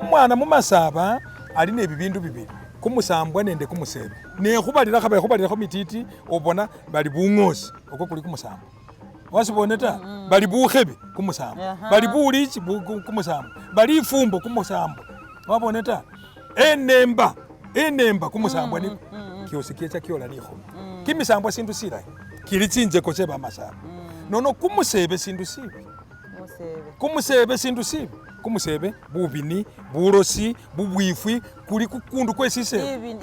Umwana mumasaba ali ne bibindu bibili, kumusambwa nende kumusebe. Ne khubalila khabe khubalilakho mititi obona bali bung'osi okwo kuli kumusambwa. Wasibone ta? Bali bukhebe kumusambwa, bali bulichi kumusambwa, bali ifumbo kumusambwa. Wabone ta? Enemba enemba kumusambwa niko kyosi kyecha kyola likhomi. Kimisambwa sindu silayi kili tsinjeko tse bamasaba. Nono kumusebe sindu sibi. Kumusebe sindu sibi. Kumusebe bubini, bulosi, bubwifwi kuli kukundu kwe sisebe.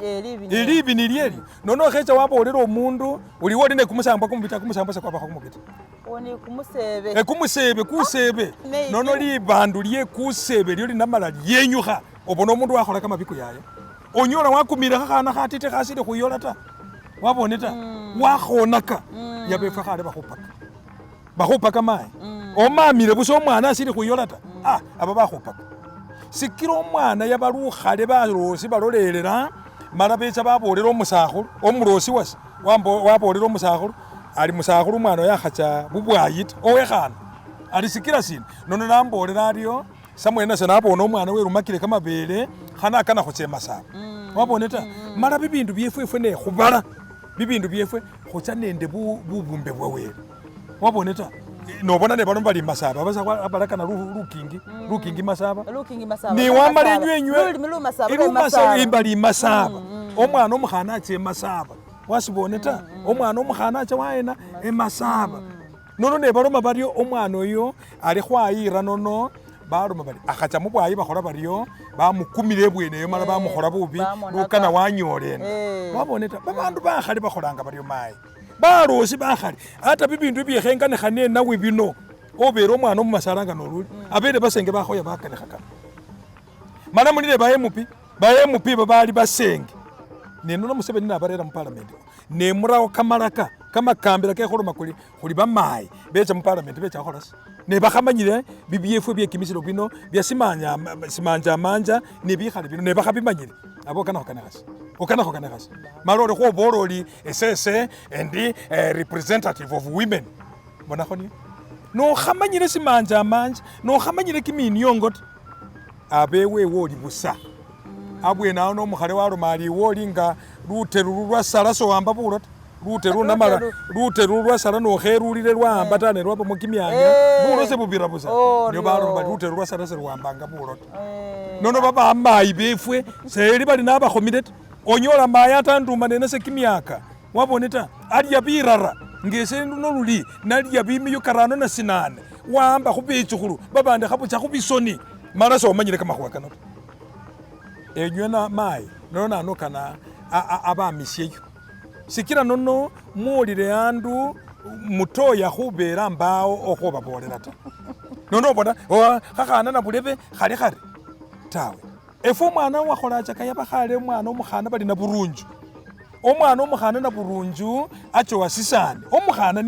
Libini lyelyo. Nono khecha wabolela omundu uliwo oli ne kumusambwa kumubi ta, kumusambwa sekwabakho kumubi ta. Kumusebe. Kumusebe kusebe. Nono libandu lye kusebe lyo linamala lyenyukha. Obona omundu wakhola kamabi kuyaya. Onyola wakumile khakhana khatiti khasili khuyola ta. Wabone ta. Wakhonaka. Yabefwe khale bakhupaka. Bakhupaka mayi. Omamile busa omwana asili khuyola ta. Ah, aba bakhupaka. Sikila omwana yaba lukhale balosi balolelela mala becha babolela omusakhulu omulosi wase wabolela omusakhulu ali musakhulu omwana oyo akhacha bubwayi ta owekhana ali sikila sina nono nambolela aryo samwene nase nabona omwana werumakile kamabele khana akana khucha emasaba wabone ta mala bibindu byefwe efwe nekhubala bibindu byefwe khucha nende bubumbe bwa wele wabone ta nobona ne baloma bali masaba basa balakana lukingi lukingi masaba ni wamala enywe enywe ilumasaba imbali masaba omwana omukhana acha emasaba wasibone ta omwana omukhana acha waena emasaba nono ne baloma baryo omwana oyo ali khwayira nono baloma bari akhacha mubwayi bakhola baryo bamukumile ebwene eyo mala bamukhola bubi lukana wanyola ena wabone ta babandu bakhali bakholanga baryo mayi balosi bakhali ata bibindu biekhenganikhane nawe bino obele omwana omumasala nga noluli abele basenge bakhoya bakanikha kano mala mulile ba MP ba MP babali basenge nenono Museveni nabarera muparliament nemurao kamalaka kamakambila kekhuloma kuli khuli bamayi becha muparliament becha khukhola si nebakhamanyile bibyefwe bye kimisilo bino bya simanya simanja manja nebikhale bino nebakhabimanyile abo okana khukanikha si okana khukanikha si mala oli khobola oli esese endi representative of women bonakho niyo nokhamanyile simanja manja nokhamanyile kiminiongo ta abewewe oli busa abwene awo nomukhale waloma ali iwe oli nga luteru lwasala sowamba bulo ta luteru namala luteru lwasala nokherulile lwahamba ta nelwabamo kimyanya bulo sebubira busa nio baloma bari luteru lwasala seluwambanga bulo ta nono babamayi befwe seli bali nabakhomile ta onyola mayi ata nduma nenase kimyaka wabone ta alya birara ngese luno luli nalya bimiyu karano na sinane wahamba khubechukhulu babandi khabucha khubisoni mala somanyile kamakhuwa kano ta enywe na mayi nono nanokana abamisyeyo sikila nono mwolile andu mutoya khubela mbawo okhobabolela ta nono obona khakhana nabulebe khali khari tawe efwe omwana wakholachaka yaba khale omwana omukhana bali naburunju omwana omukhana naburunju achowa sisani omukhana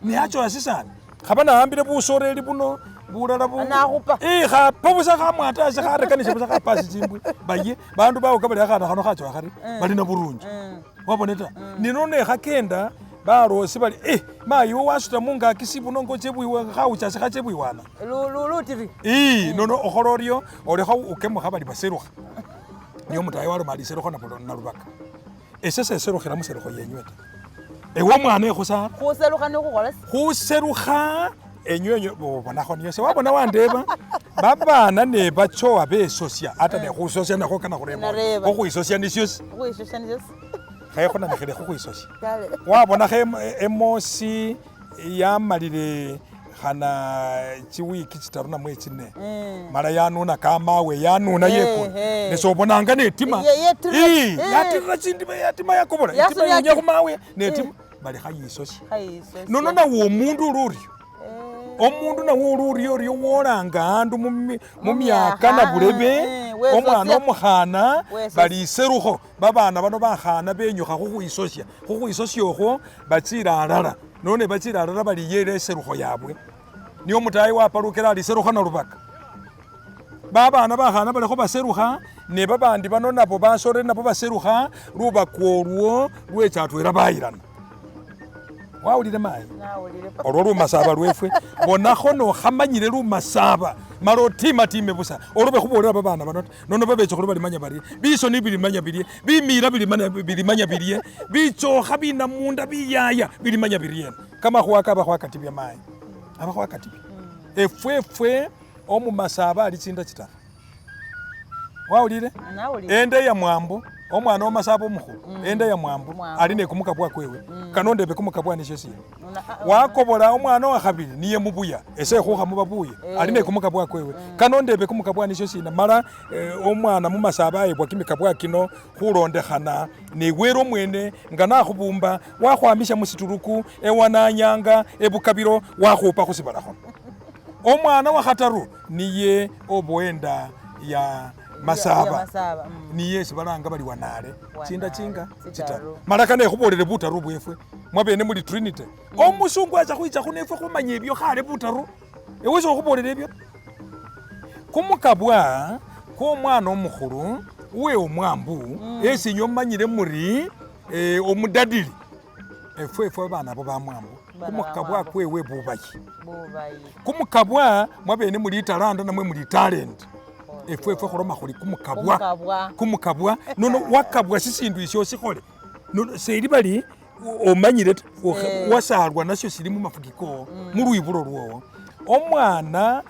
ni achowa sisani khaba naambile busoreli buno bulala nakhupa khapa busa khamwata asi kharekanisya busa khapasi chimbwi baye bandu bawoka bali akhana khano khachowa khari bali naburunju wabone ta nino nekhakenda balosi bali mayi wo wasuta mungaki sibuno ngoche khawuchasi khache bwiwana lutiri nono okhola oryo olekha ukemukha bali baserukha niyo omutayi waloma ali serukho nalubaka ese seserukhila muserukho yenywe ta ewe omwana ekhusala khuserukha nikhukhola si khuserukha enywe obonakho niyo sewabona wandeba babana nebachowa besosya ata nekhusosya nakho kana khureba khukhwisosya nisyosi khukhwisosya nisyosi khekhunanikhile khukhwisosya wabonakho emosi yamalile khana chiwiki chitaru namwe chine mala yanuna kamawe yanuna yekulu nesobonanga netima yatirira chindima yatima yakobola itima yunya khumawe netima bali khayisosya nono nawe omundu uli oryo omundu nawe uli oryo oryo wolanga andu mumyaka nabulebe omwana omukhana bali iserukho babana bano bakhana benyukha khukhwisosya khukhwisosya okhwo bachila alala nono nebachila alala baliyela eserukho yabwe niyo omutayi wapalukila ali serukho nalubaka babana bakhana balikho baserukha ne babandi bano nabo basoreri nabo baserukha lubaka olwo lwecha atwela bayilana. Wawulile mayi? Nawulile. Olwo lumasaba lwefwe bonakho nokhamanyile lumasaba mala otimatime busa olobe khubolela babana bano ta nono babechukhulu balimanya barie bisoni bilimanya birie bimila bilimanya birie bitsokha binamunda biyaya bilimanya biriena kamakhuwa aka khwakatibya mayi aba khwakatibya efwefwe omumasaba ali tsinda tsitaru wawulile Nawulile. enda ya mwambo omwana wamasaba omukhulu enda ya mwambo Mwambo. ali nekumukabwa kwewe kano ndebe kumukabwa nisho sina Una- wakobola omwana wa khabili niye mubuya ese khukha mubabuye ali nekumukabwa kwewe kano ndebe kumukabwa nisho sina mala omwana mumasaba ayebwa kimikabwa kino khulondekhana newere omwene nga nakhubumba wakhwamisha musituruku ewananyanga ebukabilo wakhupa khusibala khono omwana wa khataru niye oboenda ya masaba Ya masaba. niye esi balanga bali wanale tsinda chinga Wanale, chitaru tsitaru. mala kane khubolele butaru bwefwe mwabene muli trinity omusungu acha khwicha khunefwe khumanya ebyo khale butaru ewe sokhubolele ebyo kumukabwa kwomwana omukhulu we omwambu esi inywe mumanyile muri omudadili efwefwe babana abo bamwambu Babana kumukabwa bamwambu. kwewe bubayi Bubayi. kumukabwa mwabene muli italanta namwe muli talent efwefwe khuloma khuli kumukabwa Kumukabwa. kumukabwa nono wakabwa sisindu isyo sikhole nono seli bali omanyile ta wasalwa nasyo sili mumafuki kowo mulwibulo lwowo omwana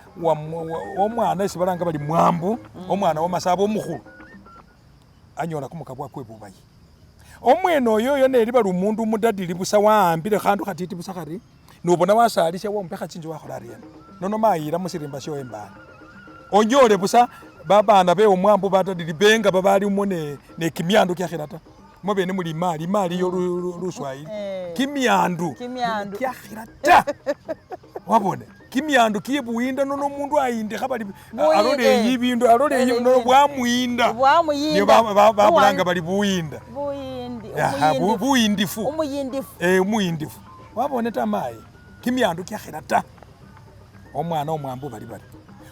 omwana esi balanga bali mwambu omwana wamasaba omukhulu anyola kumukabwa kwe bubayi omwene oyoyo neli bali omundu omudadili busa wahambile khandu khatiti busa khari nobona wasalisya wombekha tsinzu wakhola ariena nono mayila musirimba syo embale onyole busa babana be omwambu badadili benga babalimo ne kimyandu kyakhila ta mwabene muli imali imali yo luswahili kimyandu Kimyandu. kyakhila ta wabone kimyandu kie buyinda nono omundu ayindikha bali Buyinde. aloleyi ibindu aloleyi Aloleyi nono ibindu. bwamuyinda Bwamuyinda. niyo babulanga bali buyinda Buyindi. Aha, Umuyindifu. buyindifu Umuyindifu. Umuyindifu wabone ta mayi kimyandu kyakhila ta omwana omwambu bali bari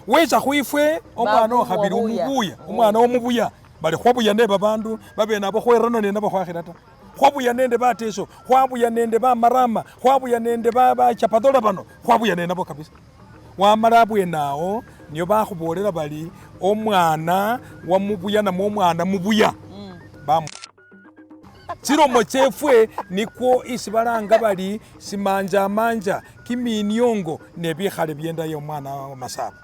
wecha khwifwe omwana Babu okhabili omubuya. omubuya omwana omubuya bali khwabuya ne babandu babene abo khwerana nenabo khwakhila ta khwabuya nende bateso khwabuya nende bamarama khwabuya nende bachapadhola bano khwabuya nenabo kabisa wamala abwene awo niyo bakhubolela bali omwana wamubuya namwe omwana mubuya bamu chilomo chefwe nikwo isi balanga bali simanjamanja kiminyongo nebikhale byenda ya omwana wa masaba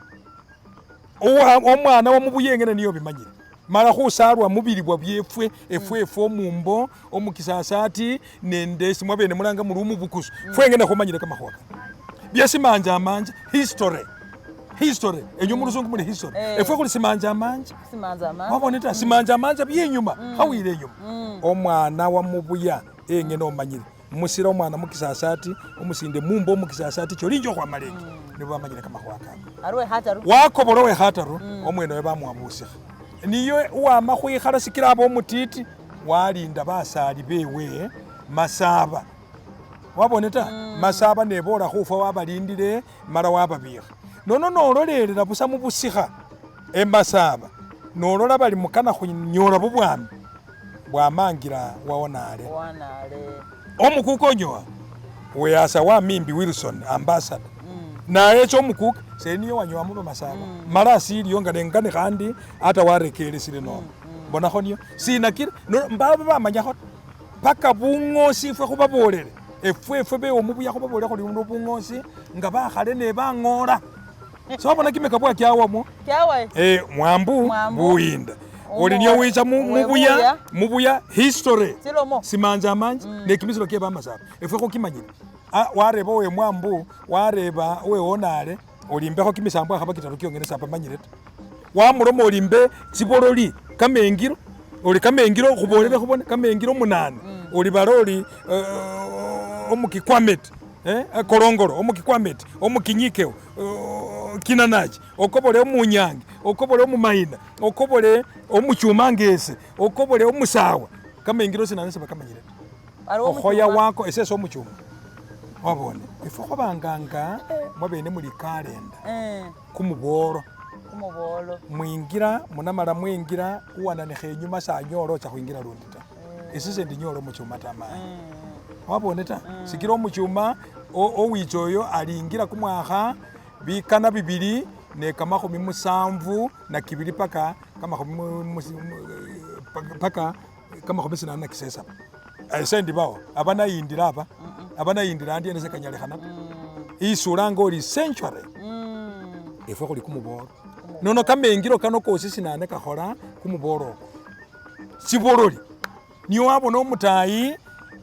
omwana wamubuya engene niyo bimanyile mala khusalwa mubilibwa byefwe efwefwe omumbo omukisasati nende esi mwabene mulanga muli omubukusu fwengene khumanyile kamakhuwa kano byesimanjamanja history history enywe mulusungu muli history efwe khuli simanjamanja Simanza amanja. wabone ta simanjamanja byenyuma khawile enyuma omwana wamubuya engene omanyile musila omwana mukisasati omusinde mumbo omukisasati cholinja okhwamala eki nibo bamanyile kamakhuwa kako Aruwe hataru. wakobola we khataru omwene oyo bamuwa busikha niyo uwama khwikhala sikila aba omutiti walinda basali bewe masaba wabone ta masaba nebola khufwa wabalindile mala wababikha nono nololelela busa mubusikha emasaba nolola bali mukana khunyola bubwami bwamangila wawonale Wanale. omukuka onyowa weyasa wa Mimbi Wilson ambassador naye echa omukuka seniyo wanyowamo bamasaba mala asiliyo nga nengane khandi ata warekelesile nono bonakho niyo sinakila mbaba bamanyakho paka bungosi ifwe khubabolele efwefwe bewomubuya khubabolele khuli buno bungosi nga bakhale nebangola sowabona kimikabwa kyawamo Kyawa. mwambu Mwambu. buyinda oli niyo wicha mubuya Webuya. mubuya history Silomo. simanja manja nekimisilo kye bamasaba efwe khukimanyile wareba owe mwambu wareba owe onale olimbekho kimisambo akhaba kitaru kyongene sabamanyile ta wamuloma olimbe tsibololi kamengilo oli kamengilo khubolele khubone kamengilo munane oli bala oli omukikwameti kolongolo omukikwameti omukinyikeo kinanachi okobole omunyange okobole omumayina okobole omuchumangese okobole omusawa kamengilo sinane sebakamanyile ta Aruwe okhoya omuchuma. wako esese omuchuma wabone efwe khwabanganga mwabene muli kalenda kumubolo Kumubolo. mwingira munamala mwingira uwananikha enyuma sanyola ocha khwingira lundi ta ese sendinyola omuchuma ta mayi. Wabone ta sikila omuchuma owicha oyo alingila kumwakha bikana bibili ne kamakhumi musanvu na kibili paka kamakhumi paka kamakhumi sinana na kisesaba. Ese ndibawo aba nayindila aba aba nayindila andi ene sekanyalikhana ta. Isulanga oli century efwe khuli kumubolo. Nono kamengilo kano kosi sinane kakhola kumubolo okwo. Sibololi niyo wabona omutayi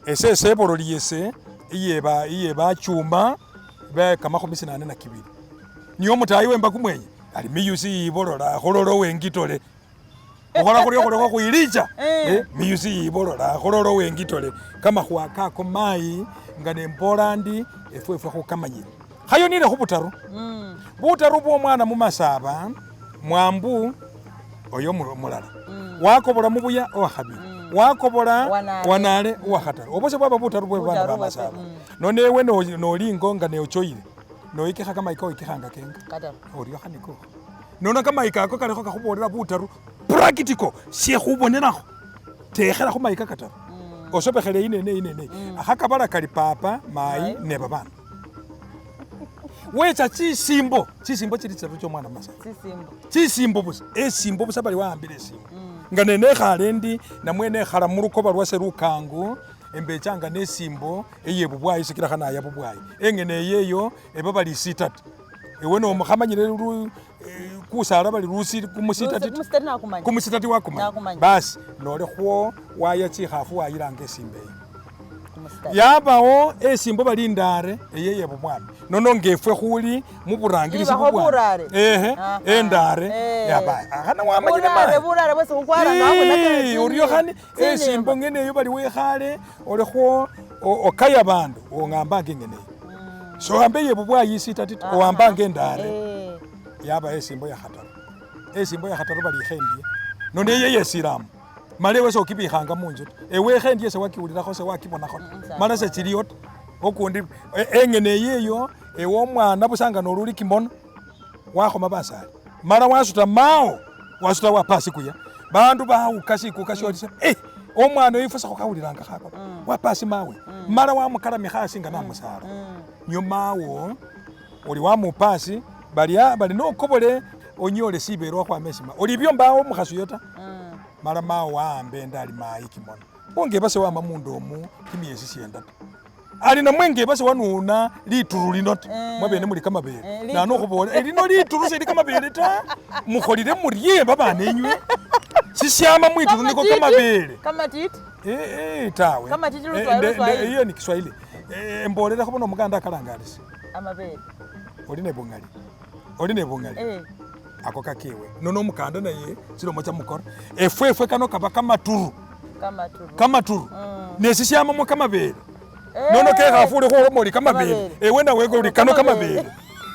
ese esebololi ese iyeba iye bachuma be kamakhumi sinane na kibili. Niyo omutayi wemba kumwenye ali miyusi yibolola khulolo wengitole. Khukhola khurio khuli khukhwilicha miyusi yibolola khulolo wengitole. Kamakhuwa kako mayi nga nembola ndi efwe efwe khukamanyile. Khayonile khubutaru. Butaru bwo omwana mumasaba mwambu oyo mulala wakobola mubuya owakhabili wakobola wanale owakhataru obwo sebwaba butaru bwe babana bamasaba. Nono ewe noli ingo nga neochoyile noyikikha kamayika oyikikhanga kenga orio khaniko. Nono kamayika ako kalikho kakhubolela butaru practical syekhubonelakho tekhela khumayika kataru osobekhele eyi neneyi neneyi akhakabala kali papa mayi ne babana. Wecha chisimbo, chisimbo chili chitaru cha omwana mumasaba. Chisimbo. Chisimbo busa, esimbo busa bali wahambile esimbo. Nga nenekhale endi namwe nekhala mulukoba lwase lukangu, embechanga nesimbo eye bubwayi sikila khanaya bubwayi. Eng'ene eyeyo eba bali isitati. Ewe nomukhamanyile kusala bali lusi kumusitati Kumusitati nakumanya. Kumusitati wakumanya. Nakumanya. Basi nolekhwo waya chikhafu wayilanga esimbo eyo. Yabawo esimbo bali indare eye ye bubwami. Nono ngefwe khuli muburangilisi Ibakho bubwami. burare. Ehe, Aha. endare yaba. Akhana wamanyile Burare mayi. burare bwesi khukwaranga habwe Ii, orio khani esimbo ngene eyo bali wekhale olekhwo okaya bandu ong'ambanga engene eyo. Soambe ye bubwayi isitati ta, owambanga endare. Yaba esimbo ya khataru. Esimbo ya khataru bali ikhendie. Nono eye yesilamu. Mala ewe sokibikhanga munzu ta, ewe ekhendi ese wakiwulilakho se wakibonakho ta, mala sechiliyo ta. Okundi eng'ene eyeyo ewe omwana busa nga noluli kimono wakhoma basali mala wasuta mao wasuta wapa sikuya bandu bawuka sikuka sholi sa eh omwana oyo ifwe sekhukawulilanga khako ta wapa asi mawe mala wamukalamikha asi nga namusala nio mawo oli wamupa asi balia bali nokobole onyole sibelwa khukhwama esima oli ibyo mbawo omukhasi oyo ta. Mala mawo wawamba enda ali mayi kimono ongeba sewama mundu omu kimiesi sienda ta ali namwe ngeba sewanuna lituru lino ta mwabene muli kamabele nano okhubola lino lituru seli kamabele ta mukholile murie babana enywe sisiama mwituru niko kamabele Kamatiti tawe Kamatiti luswahili, luswahili. iyo ni Kiswahili embolelekho bona omukanda akalanga alisi amabele oli nebungali oli nebungali Ako kakewe. Nono omukanda naye chilomo chamukora. Efwe efwe kano kaba kamaturu. Kamaturu. Kamaturu. Ne sisiamamo kamabele. Nono kekhafu uli khuloma ori kamabele. Ewe nawe ori kano kamabele.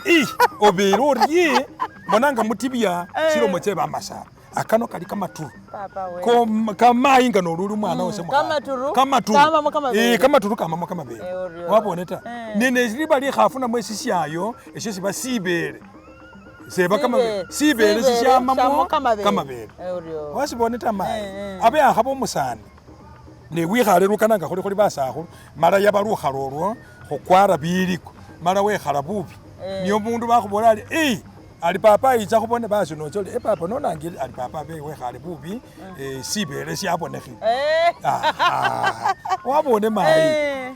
Ih, obele orie bona nga mutibia chilomo che bamasaba. Akano kali kamaturu. Papa we. Ko kamayi nga noluli umwana wase mukhana. Kamaturu. Kamaturu. Kamamo kamabele. Eh, kamaturu kamamo kamabele. Eh, orio. Wabone ta. Eh. Ne ne liba likhafu namwe sisyayo esyo siba sibele. Seba kamabele. Sibele sishamamo kamabele. Eh, orio. Wasibone ta mayi. Eh, eh. Abe akhaba omusani. Ne wikhale lukana nga khuli khuli basakhulu mala yaba lukhalo olwo khukwara biliko mala wekhala bubi. Eh. Niyo omundu bakhubola ali eh ali papa yicha khubone basi nocha oli eh papa nonangile ali papa abe wekhale bubi sibele syabonekhile. Eh. Aha wabone mayi. Eh.